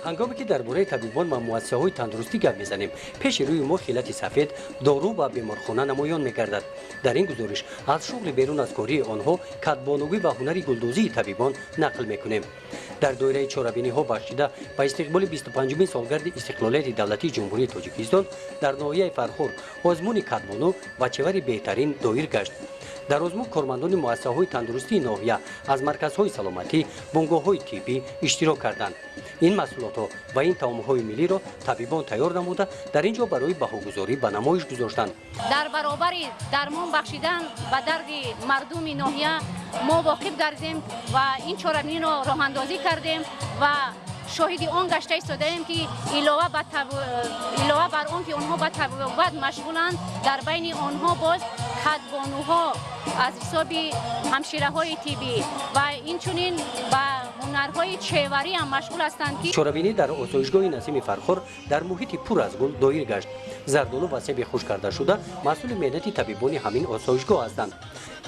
Ҳангоме ки дар бораи табибон ва муассисаҳои тандурустӣ гап мезанем, пеши рӯи мо хилати сафед, дору ва беморхона намоён мегардад. Дар ин гузориш аз шуғли берун аз кории онҳо, кадбонугӣ ва ҳунари гулдӯзии табибон нақл мекунем. Дар доираи чорабиниҳо, бахшида ба истиқболи 25-умин солгарди истиқлолияти давлатии Ҷумҳурии Тоҷикистон, дар ноҳияи Фархор озмуни кадбону ва чевари беҳтарин доир гашт. Дар озмун кормандони муассисаҳои тандурустии ноҳия аз марказҳои саломатӣ, бунгоҳҳои тиббӣ иштирок карданд. Ин маҳсулотҳо ва ин таомҳои миллиро табибон тайёр намуда, дар ин ҷо барои баҳогузорӣ ба намоиш гузоштанд. Дар баробари дармон бахшидан ба дарди мардуми ноҳия мо воқиф гардем ва ин чорабиниро роҳандозӣ кардем ва шоҳиди он гашта истодаем, ки илова бар он ки онҳо ба табобат машғуланд, дар байни онҳо боз кадбонуҳо аз ҳисоби ҳамшираҳои тиббӣ ва инчунин ба ҳунарҳои чеварӣ ҳам машғул ҳастанд, ки Чорабинӣ дар осоишгоҳи Насими Фархор дар муҳити пур аз гул доир гашт. Зардолу ва себи хушк карда шуда маҳсули меҳнати табибони ҳамин осоишгоҳ ҳастанд.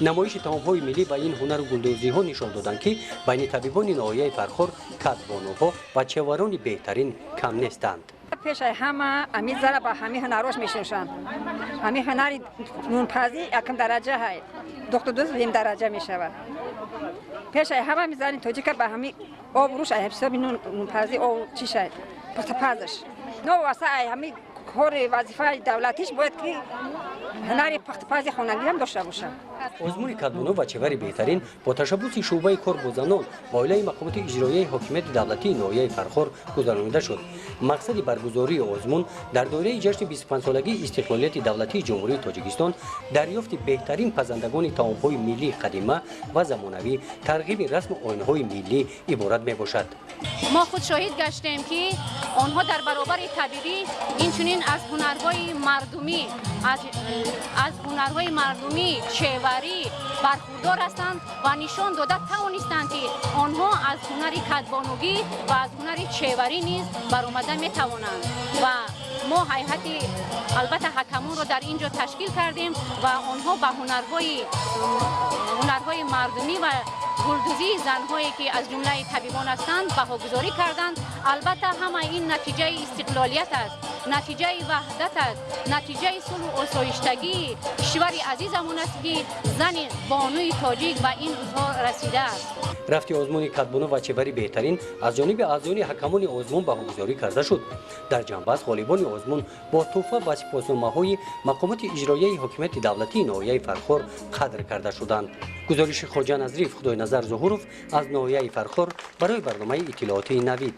Намоиши таомҳои миллӣ ва ин ҳунару гулдӯзиҳо нишон доданд, ки байни табибони ноҳияи Фархор кадбонуҳо ва чеварони беҳтарин кам нестанд. Пешаи ҳама ҳами зара ба ҳами ҳунарош мешиносанд. Ҳами ҳунари нунпазӣ якум дараҷа ҳай, духтудӯз дуюм дараҷа мешавад. Пешаи ҳама зани тоҷика ба ҳами обрӯш ай ҳисоби нунпазӣ, об чишай, пухтапазаш. Новобаста ай ҳами кори вазифаи давлатиш, бояд ки ҳунари пухтапази хонагиам дошта бошад. Озмуни кадбону ва чевари беҳтарин бо ташаббуси шӯъбаи кор бо занон ва оилаи мақомоти иҷроияи ҳокимияти давлатии ноҳияи Фархор гузаронида шуд. Мақсади баргузории озмун дар доираи ҷашни 25-солагии истиқлолияти давлатии Ҷумҳурии Тоҷикистон дарёфти беҳтарин пазандагони таомҳои миллии қадима ва замонавӣ, тарғиби расму оинҳои миллӣ иборат мебошад. Мо худ шоҳид гаштем, ки онҳо дар баробари табибӣ инчунин аз ҳунарҳои мардумӣ, чеварӣ бархурдор ҳастанд ва нишон дода тавонистанд, ки онҳо аз ҳунари кадбонугӣ ва аз ҳунари чеварӣ низ баромада метавонанд. Ва мо ҳайати, албатта, ҳакамонро дар ин ҷо ташкил кардем ва онҳо ба ҳунарҳои мардумӣ ва гулдӯзии занҳое, ки аз ҷумлаи табибон ҳастанд, баҳогузорӣ карданд. Албатта, ҳама ин натиҷаи истиқлолият аст, натиҷаи ваҳдат аст, натиҷаи сулҳу осоиштагии кишвари азизамон аст, ки зани бонуи тоҷик ба ин рӯзҳо расидааст. Рафти озмуни кадбону ва чевари беҳтарин аз ҷониби аъзоёни ҳакамони озмун баҳогузорӣ карда шуд. Дар ҷамъбаст ғолибони озмун бо тӯҳфа ва сипосномаҳои мақомоти иҷроияи ҳокимияти давлатии ноҳияи Фархор қадр карда шуданд. Гузориши Хоҷа Назриев, Худойназар Зуҳуров аз ноҳияи Фархор барои барномаи иттилоотии Навид.